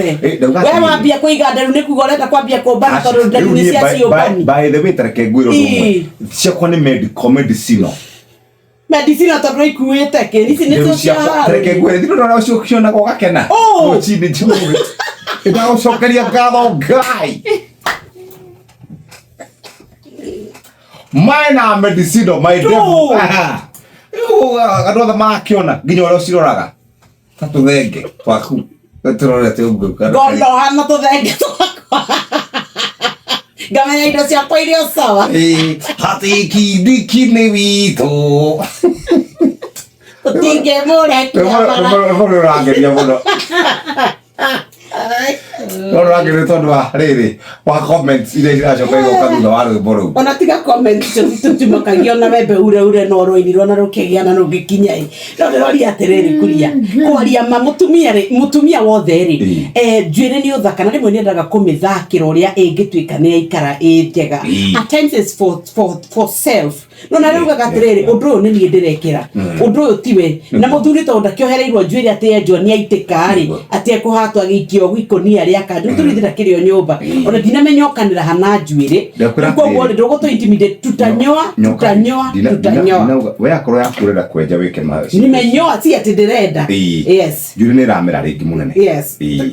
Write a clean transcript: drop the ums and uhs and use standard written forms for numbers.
Eh, ndauga We atĩrĩrĩ. wambia kũiga nderu nĩ kuga ũrenda kwambia kũmbana Aca, tondũ nderu rĩu nĩ niĩ cia ciũmbani. by the way tareke ngwĩre ũndũ ũmwe. Ii. Ciakwa nĩ medical medicinal. Medicina tondũ ikuĩte kĩ ici Nderu nĩcio cia ciakwa tareke ngwĩre thirĩ ũrĩa ũcio ũkĩonaga ũgakena. Oh. Rũcinĩ njiguĩte. Ndagũcokeria ngatho Ngai. Mine are medicinal, my No. devil. Rĩu, andũ othe marakĩona nginya ũrĩa ũciroraga. Ta tũthenge twaku. Tũrorete ũguo. Ngondo hana tũthenge twakwa ngamenya indo ciakwa irio sawa. Hatikindiki nĩ witũ. Tũtingĩmũrekia bara. Rwĩmbo rũrangeria mũno. No rũrangeria tondũ wa rĩrĩ wa comments iria iracoka igoka thutha wa rwĩmbo rũu. Ona tiga comment tũtimakagia ona wembe ure ure no rũinirwo na rũkĩgĩa na rũgĩkinya ĩ no ndĩroria atĩrĩrĩ kuria kwaria ma mũtumia rĩ mũtumia wothe rĩ eh, njuĩrĩ nĩ ũthaka na rĩmwe nĩendaga kũmĩthakĩra ũrĩa ĩngĩtuĩka nĩ yaikara ĩ njega. At times it's for self no na rĩu ugaga atĩrĩrĩ, ũndũ ũyũ nĩ niĩ ndĩrekĩra, ũndũ ũyũ tiwe na mũthuri tondũ ndakĩohereirwo njuĩrĩ atĩ enjwo nĩ aitĩka rĩ, atĩ ekũhatwo agĩikio ikũnia rĩa kanjũ. Mũthuri ithe ndakĩrĩ o nyũmba, ona ndinamenya okanĩra hana njuĩrĩ. Ndakwĩra Rĩu koguo atĩrĩrĩ. rĩ, ndũgũtũ intimidate, tutanyoa Nyoka, tutanyoa tutanyoa. We akorwo yaku ũrenda kwenja wĩke ma Nimenyoa, si atĩ ndĩrenda. Yes. Njuĩrĩ nĩ ĩramera rĩngĩ mũnene. Yes. Ĩĩ.